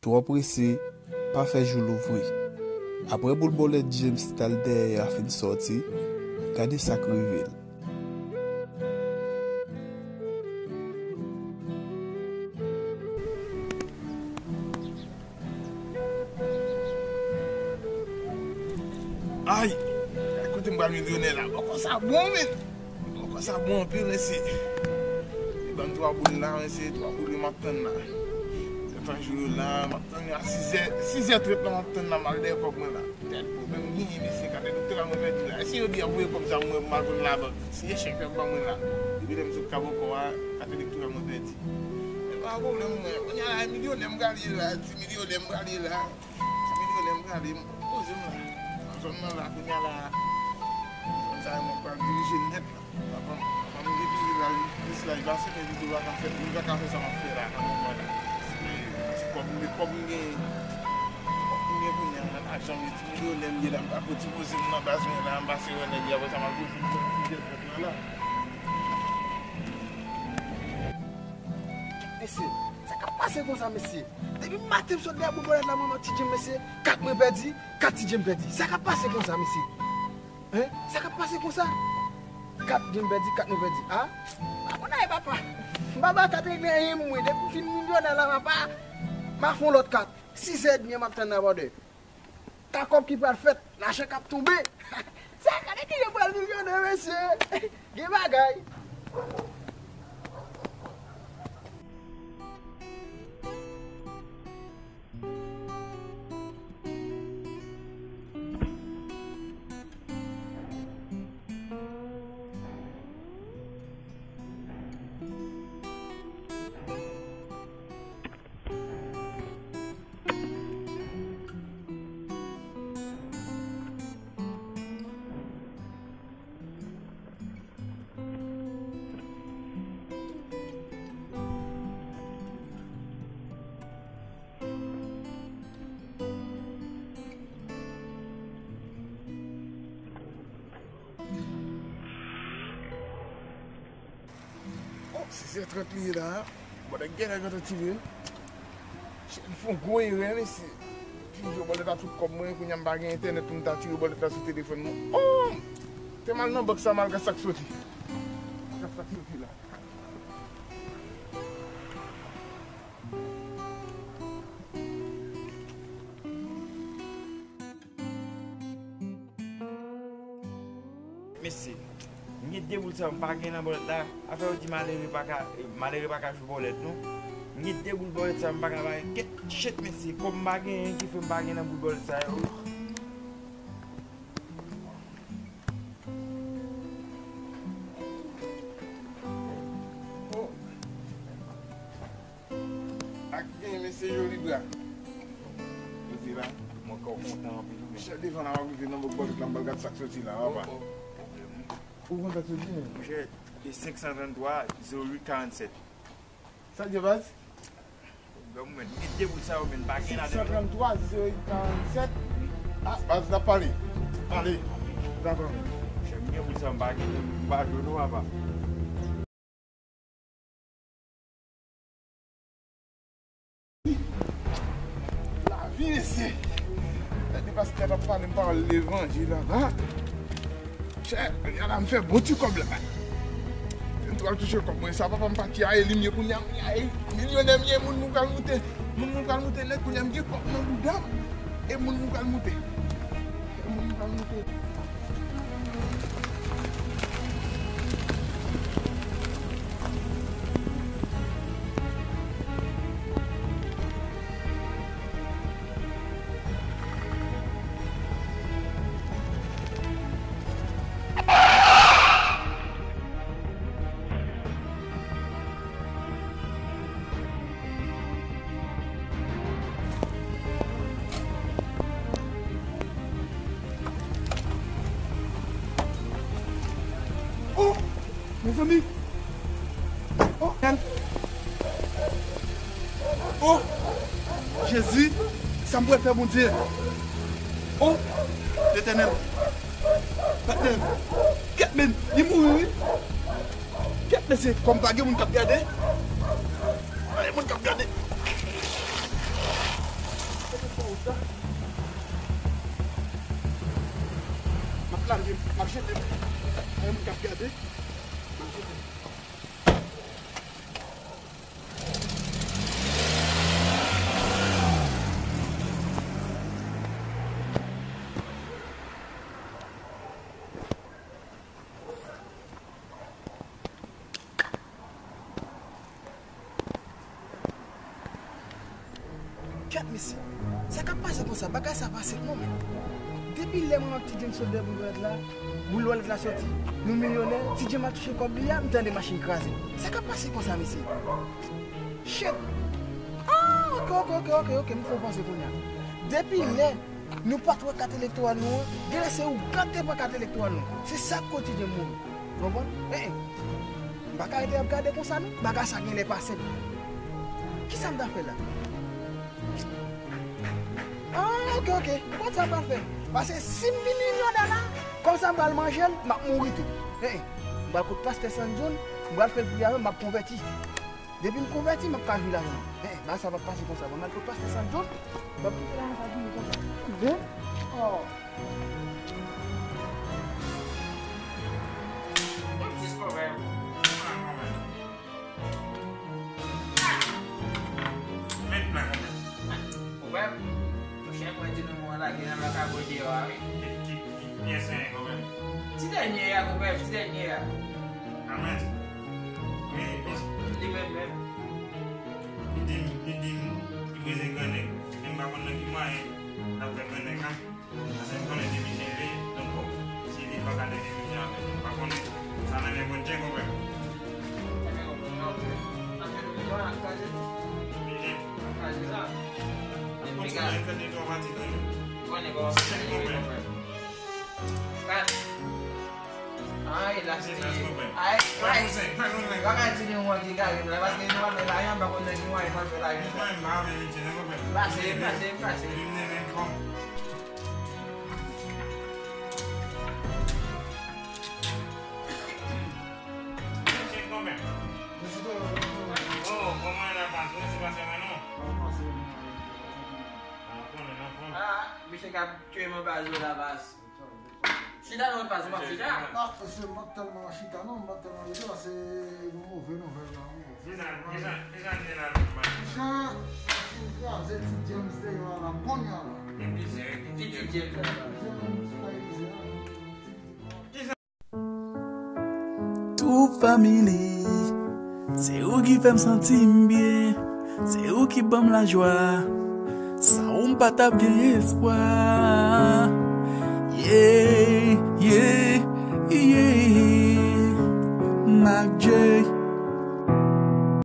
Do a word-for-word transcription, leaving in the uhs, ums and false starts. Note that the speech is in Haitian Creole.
Twò prese, pa fè jou louvri. Apre boul bòlèt James t al dèyè a fin sòti, gade sa k rive l. Ay! Kote m pral milyonè la? Bòkò sa bon, men! Bòkò sa bon anpil, mesye. Li ban m twa boul la, mesye, twa boul yo m ap tann la. Detan jou yo la, m ap tann yo a sizè, sizè trant la, m ap tann la, m al dèyè kòb mwen la. Tèt pwoblèm m genyen, mesye, kat elektòral mwen pèdi la. Èske yo di y ap voye kòb sa mwen pou m al pran nan labank? Si echèk yo ap ban mwen la, depi lè m sot Kabòkò a, kat elektòral mwen pèdi. Men pa pwoblèm, mwen. Kounye a la, milyonè m pral ye la, ti milyonè m pral ye la. Ti milyonè m prale, m poze m la. Nan zòn nan la, kounye a la, zòn sa yo mwen pral dirije nèt la. Papa m, papa m gen pil laj, plis laj pase m, men li di w pa ka fè, li pa ka fè sa m ap fè la nan moman yo. Se ti kòb m gen, kòb m gen, kòb m gen kounye a, lajan m ye, ti milyonè m ye la, m pa ko ti poze m nan baz mwen la, m pase wè nèg yo, apre sa m al poze m nan ti jèt la. Mesye, sa k ap pase konsa, mesye? Depi maten m sot dèyè boul bòlèt la, mwen, mwen, Ti Jim, mesye, kat mwen pèdi, kat Ti Jim pèdi. Sa k ap pase konsa, mesye? Hein? Sa k ap pase konsa? Kat Jim pèdi, kat nou pèdi. A? Pa konn anyen, papa. M pa ba kat regle anyen, mwen. Depi m fin milyonè la, papa, m a fè yon lòt kat. Sis è dmi an, m ap tann nan bòdè. Ka kòb ki pral fèt, lajan k ap tonbe. Sa gade ki yo pral milyonè, mesye. Gen bagay. Oh, sis è trant li ye la. Bòdè genlè gentan tire. Chè, m fè yon gwo erè, mesye. Fin jwe bòlèt la tout kòb mwen, kounye a m pa gen entènèt pou m ta tire bòlèt la sou telefòn mwen. Oh! Te m al nan bank sa, m al gad sa k soti. Gad sa k soti la. Mesye, m gen de boul sa yo m pa gen nan bòlèt la. Afè yo di malere pa ka, malere pa ka jwe bòlèt non. M gen de boul bòlèt sa yo m pa ka bay. Kèt chet, mesye, kòb m pa genyen ki fè m pa gen nan boul bòlèt sa yo. Oh. Ak gen mesye Joli Bra. Mesye la, mwen kò kontan anpil wi. Chè devan la w ap rive nan bòk bòlèt la, m pral gad sa k soti la, papa. Oh, oh, pwoblèm wi. Ou konn sa k soti, men? Monchè, se senk san tranntwa, zewo uit karannsèt. Sa k gen, baz? Pwoblèm mwen, m gen de boul sa yo, men m pa gen ladan. Senk san tranntwa, zewo uit karannsèt. Ah, baz, n ap pale. Pale. Dakò. Monchè, m gen boul sa yo, m pa gen, m pa jwe non, papa. Lavi, mesye. Gade pastè a t ap pale m pawòl levanjil la. Ha? Chè, kounye a la m fè bon ti kòb la. Se m t al touche kòb mwen sa, papa m pati a Eli m ye kounye a, kounye a e milyonè m ye, moun mwen pral moute, moun mwen pral moute nèt, kounye a m gen kòb nan bouda m, e moun mwen pral moute. Oh! Mezanmi! Oh! Oh! Jezi! Sa m pral fè, Bondye? Oh! Letènèl! Patnè! Kèt, men! Li mouri, wi! Kèt, mesye, kòm pa gen moun k ap gade. Pa gen moun k ap gade. M ap lage, m ap jete. Gen moun k ap gade. M ap jete. Kèt, mesye. Sa k ap pase konsa? Bagay sa pa senp non, men. Depi lè mwen ak Ti James sot de boul wòlèt la, boul wòlèt la soti, nou milyonè, Ti James al touche kòb li a, m tande machin kraze. Sa k ap pase konsa, mesye? Shit! Ah, ok, ok, ok, ok, ok, m fè yon panse kounye a. Depi lè nou pa t wè kat elektoral nou an, genlè se ou k te pran kat elektoral nou. Se sa k koz Ti James mouri. Konprann? Eh, eh. M pa ka rete ap gade konsa non. Bagay sa genlè pa senp. Kisa m ta fè la? Ah, ok, ok. Konn sa m pral fè. Paske si m vin milyonè la, kòb sa m pral manje l, m ap mouri tou. Eh, eh. M pral kot pastè San John, m pral fè l priye avè m, m ap konvèti. Depi m konvèti, m ap ka jwi lajan. Eh, bagay sa p ap pase konsa. Ban m al kot pastè San John, m ap kite lajan sa vini konsa. Men, oh. Yon ti pwoblèm. Met la konbyen? Pwoblèm? Monchè, mwen di nou mwen lage nan lakay bò deyò a, wi. Ki, ki, ki pyès sa ye konbyen? Ti dènye a, konbyen, ti dènye a. Amèn. Wi, wi. Li menm menm. Li di m, li di m, li prese grannèg. Men m pa konn nan ki mwayen l ap fè grannèg la. Paske m konnen depi m leve, donk, bon, si li pa ka leve menm jan avè m, m pa konnen. Sa nan men Bondye, konpè. Sa nan men Bondye, ok. Paske nou bezwen ak kraze tou. Oblije. Ak kraze sa. Kontinye fè de twa pati toujou. Konnen kòman se, konpè. Kat. Ay, la se. Ay, ay. Pa ka di li yon ki gade m la, paske nou pa fè lajan, pa konn nan ki mwayen nou fè lajan. Mwen, m pa vle metye nan konpè. Pase, pase, pase. Li vle menm kòm. Chèk konpè. Oh, kòman la pase? Ou se pase mwen non? Ah, misye k ap tye m anba zo la, baz. Chita non, pa sou m ap chita. Ah, mesye, m pa t tèlman chita non, m pa t tèlman rete la, se move nouvèl la, move. Kisa, kisa, kisa n gen la menm, man? Jan machin kraze Ti James deyò a la, kounye a la. Gen plizyè, wi. Ki Ti James la, baz? James pa plizyè, non. Tou family, se ou ki fè m santi m byen, se ou ki ban m lajwa, san ou m pa t ap gen espwa. Yeah, yeah, yeah. Mac J.